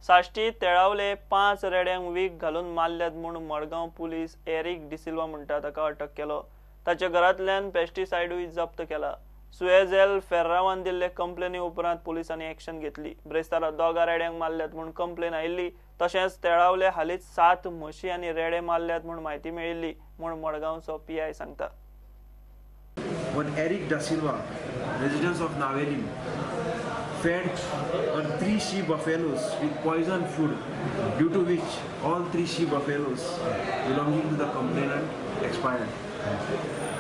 साश्टी तेळावले 5 रेड्यांक वीख घालून मारल्यात म्हूण मडगांव पुलीस एरिक डिसिल्वा म्हणटा ताका अटक केलो. ताच्या घरांतल्यान पेस्टिसायडूय जप्त केला. सुएझेल फेर्रावान दिल्ले कंप्लेनी उपरांत पुलिसांनी एक्शन घेतली. ब्रेस्तारा 2 रेड्यांक मारल्यात म्हूण कंप्लेन आयिल्ली. तशेंच तेळावले हालींच 7 म्हशी आनी रेडे मारल्यात म्हूण म्हायती मेळिल्ली म्हूण मडगांवचो पीआय सांगता. One Eric Da Silva, residents of Navelim, fed on 3 she buffaloes with poison food, due to which all 3 she buffaloes belonging to the complainant expired.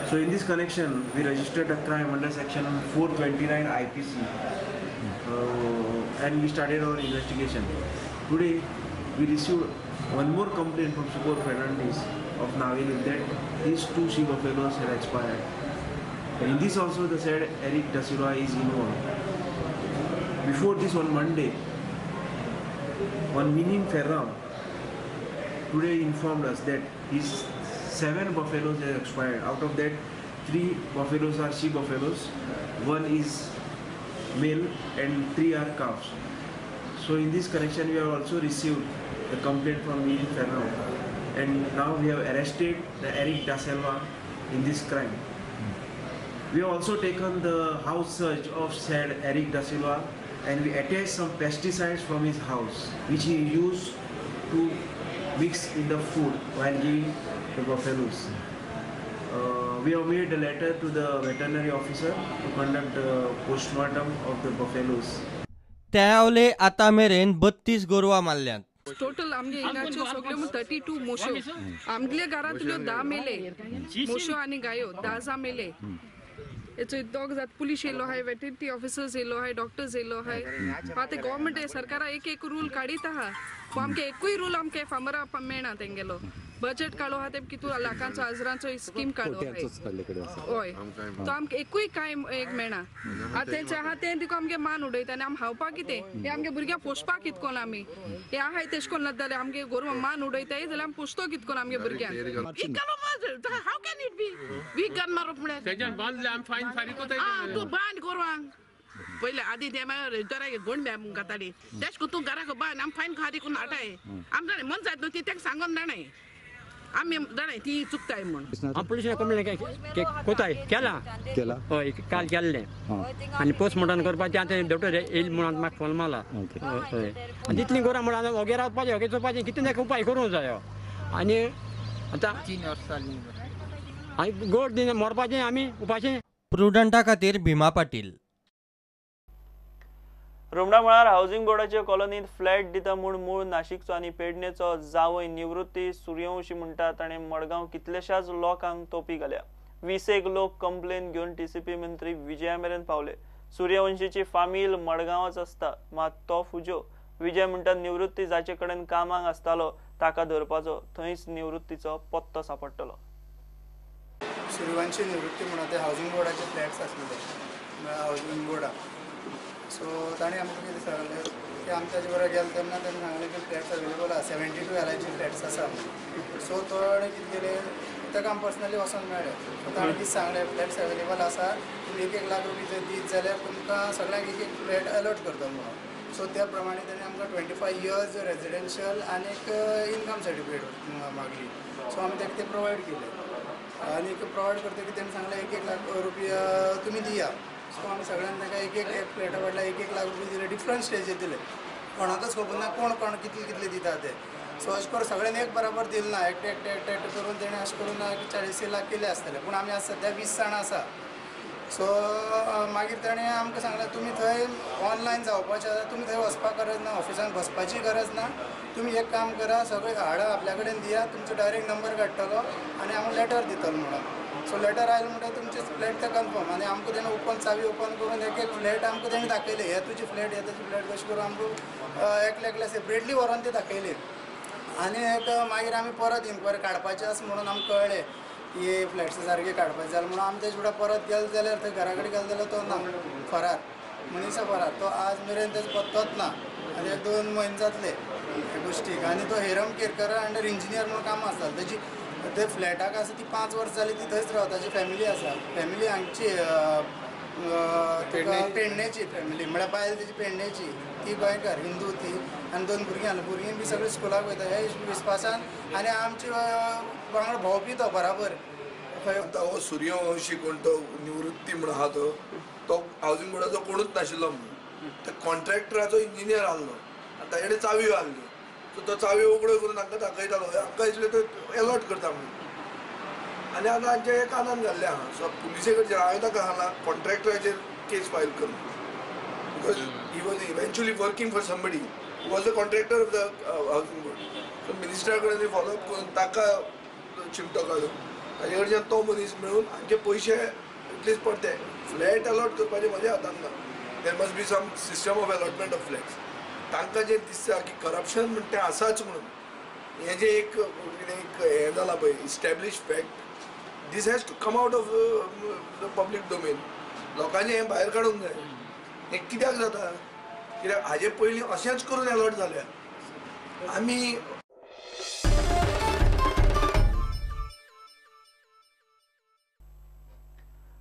So in this connection, we registered a crime under section 429 IPC and we started our investigation. Today, we received one more complaint from Sukor Fernandez of Navelim that these 2 she buffaloes had expired. In this also the said Eric Da Silva is involved. Before this, on Monday, one Minin Ferram today informed us that his 7 buffaloes have expired. Out of that, 3 buffaloes are she buffaloes, 1 is male and 3 are calves. So in this connection, we have also received the complaint from Minin Ferram, and now we have arrested the Eric Da Silva in this crime. We have also taken the house search of said Eric Da Silva, and we attached some pesticides from his house, which he used to mix in the food while giving the buffaloes. We have made a letter to the veterinary officer to conduct the postmortem of the buffaloes. Telavale आता मेरेन 32 गोरवां मारल्यात. Total आमगे हिंगाच्यो सगल्यो 32 मोश्यो, आमगेले घरांतल्यो 10 मेले मोश्यो आनी गायो 10 मेले. हेचो दोग जात पुलीस येयलो आहाय, वेटरनरी ऑफिसर्स येयलो आहाय, डॉक्टर्स येयलो आहाय. आतां गव्हर्मेंट सरकारा एक एक रूल काडीत आहा, पूण आमकां एकूय रूल आमकां फार्मरा मेळना. तेंगेलो बजेट काडलो आहा, ते कितू लाखांचो हजरांचो स्कीम काडलो आहाय, हय, तो आमकां एकूय कांय एक मेळना. आतां तेंचे आहा तें तिका आमगे मान उडयता आनी आमी खावपाक कितें, हें आमगे भुरग्यांक पोसपाक कितें कोन्न आमी हें आहाय तेश कोन्न जाल्यार आमगे गोरवां मान उडयताय जाल्यार आमी पोसतो कितें कोन्न आमगे भुरग्यांक. How can it be? वीख घालून मारप म्हळ्यार तेज्यान बांदले आमी फायन फारीक कोताय. तूं बांद गोरवांक पयले आदी ते मागीर जरा गोंड घाताली, तेश कोन्न तूं घराक बांद आमी फायन फारीक करून हाडाय. आमी जाणा मन जायत न्हू ती तेका सांगोन जाणाय आमी जाणाय ती चुकताय म्हूण. हांव पुलिसां कंप्लेन कोताय केला केला हय, काल केल्लें आनी पोस्टमॉर्टम करपाचें. आतां डॉक्टर येयल म्हणून म्हाका फोन मारला. हय, आनी तितलीं गोरां म्हणून ओगे रावपाचें, ओगे चोवपाचें, कितें ताका उपाय करूंक जायो. आनी आतां 3 वर्सां आनी गोड दिन मरपाचें आमी उपाशें. प्रुडंटा खातीर भीमा पाटील. रुमडा मळार हावसिंग बोर्डाचे कॉलनीत फ्लॅट दिता म्हूण मूळ नाशिकचो आनी पेडणेचो जावय निवृत्ती सूर्यवंशी म्हणटा ताणें मडगांव कितलेशाच लोकांक तोपी घाल्या. 20 लोक कंप्लेन घेवन टीसीपी मंत्री विजया मेरेन पावले. सूर्यवंशीची फामील मडगांवाच आसता, मात तो फुजो. विजय म्हणटा निवृत्ती जाचे कडेन कामाक आसतालो ताका धरपाचो, थंयच निवृत्तीचो पत्तो सापडटलो. सूर्यवंशी निवृत्ती म्हणून ते हावसिंग बोर्डाचे फ्लॅट्स आसलेले हावसिंग बोर्डाक. सो ताणें आमकां कितें सांगलें की आमी ताजे बरोबर गेले तेन्ना ताणें सांगलें की फ्लॅट्स अवेलेबल आसा, 72 LIG flats आसा. सो ताणें कितें केलें, ताका आमी पर्सनली वचोन मेळ्ळें. सो ताणें कितें सांगलें, फ्लॅट्स अवेलेबल आसा, तुमी 1-1 लाख रुपया जर दीत जाल्यार तुमकां सगळ्यांक 1-1 फ्लॅट अलॉट करतलो म्हणून. सो त्या प्रमाणे ताणें आमकां 25 इयर्स रेजिडेन्शियल आनी एक इनकम सर्टिफिकेट मागली. सो आमी ताका तें प्रोवायड केलें आनी प्रोवायड करतकीर ताणें सांगलें 1-1 लाख रुपया तुमी दिया. सो आमी सगळ्यांनी ताका 1-1 फ्लॅटा फाटल्यान 1-1 लाख रुपया दिले, डिफरंट स्टेजीर दिले. कोणाकच खबर ना कोण कोण कितले कितले दिता ते. सो अशें करून सगळ्यांनी एक बराबर दिलें ना, एकटे एकटे एकटे एकटे करून तेणें अशें करून 40 लाख केले आसतले. पूण आमी आज सद्या 20 जाणां आसा. सो मागीर ताणें आमकां सांगलें तुमी थंय ऑनलायन जावपाचें आसा, तुमी थंय वचपाक गरज ना, ऑफिसान बसपाची गरज ना, तुमी एक काम करा, सगळें हाडा आपल्या कडेन दिया, तुमचो डायरेक्ट नंबर काडटलो आनी आमकां लेटर दितलो म्हणून. सो लेटर आयलें म्हणटकीर तुमचें फ्लॅट तें कन्फर्म. आनी आमकां तेणें ओपन चावी ओपन करून एक एक फ्लॅट आमकां तेणें दाखयलें, हे तुजी फ्लॅट, हे तुजी फ्लॅट, अशें करून आमकां एकले एकले सेपरेटली व्हरोन ते दाखयले. आनी एक मागीर आमी परत इन्क्वायरी काडपाची आसा म्हणून आमकां कळ्ळें की फ्लॅट्स सारके काडपाचे जाल्यार म्हणून आमी तेजे फुडें परत गेले जाल्यार थंय घरा कडेन गेले जाल्यार तो ना, फरार मनीस फरार, तो आज मेरेन तेजो पत्तोच ना. आनी 1-2 म्हयने जातले हे गोश्टीक. आनी तो हेरम केरकर अंडर इंजिनियर म्हणून काम आसतालो तेजी, ते फ्लॅटाक आसा ती 5 वर्सां जाली ती थंयच रावता, ताजी फॅमिली आसा, फॅमिली हांगची पेडण्याची फॅमिली, म्हळ्यार बायल तेजी पेडण्याची, ती गोंयकार हिंदू ती, आनी 2 भुरगीं आसलीं. भुरगीं बी सगळीं स्कुलाक वयता ह्या विस्वासान आनी आमचे वांगडा भोंवपी तो बराबर. आतां हो सूर्यवंशी कोण तो निवृत्ती म्हणून आहा तो हावजींग बोर्डाचो कोणूच नाशिल्लो म्हणून त्या कॉन्ट्रॅक्टराचो इंजिनियर आहलो आनी ताजे कडेन चावयो आहल्यो. सो तो चावयो उगड्यो करून हांकां दाखयतालो, हांकां दिसलें तो एलॉट करता म्हणून. आनी आतां हांच्या हे कानान घाल्लें आहा. सो पुलिसे कडच्यान हांवें ताका सांगलां कॉन्ट्रॅक्टराचेर केस फायल कर, because he was eventually working for somebody who was the contractor of the housing board. So मिनिस्टरा कडेन फॉलोअप करून ताका चिमटो काडून ताजे कडच्यान तो मनीस मेळून हांचे पयशे एटलिस्ट परते फ्लॅट अलॉट करपाचें म्हज्या हातान ना. There must be some system of allotment of flats. तांकां जें दिसता की करप्शन म्हण तें आसाच म्हणून हें जें एक कितें एक हें जालां पळय establish fact, this has to come out of the public domain. लोकांचें हें भायर काडूंक जाय. हें कित्याक जाता, कित्याक हाजे पयलीं अशेंच करून एलॉट जाल्या. आमी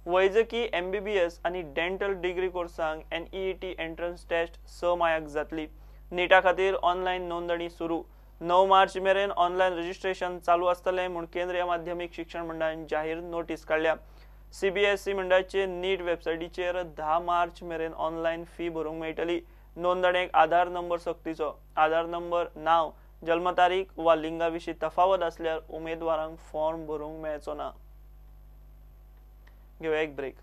वैजकी, एमबीबीएस आनी डेंटल डिग्री कोर्सांक NEET entrance test 6 मायाक जातली. नीटा खातीर ऑनलायन नोंदणी सुरू. 9 मार्च मेरेन ऑनलायन रजिस्ट्रेशन चालू आसतलें म्हूण केंद्रीय माध्यमीक शिक्षण मंडळान जाहीर नोटीस काडल्या. CBSE मंडळाचे नीट वेबसायटीचेर 10 मार्च मेरेन ऑनलायन फी भरूंक मेळटली. नोंदणेक आधार नंबर सक्तीचो. आधार नंबर, नांव, जल्म तारीख वा लिंगा विशीं तफावत आसल्यार उमेदवारांक फॉर्म भरूंक मेळचो ना. घेवया एक ब्रेक.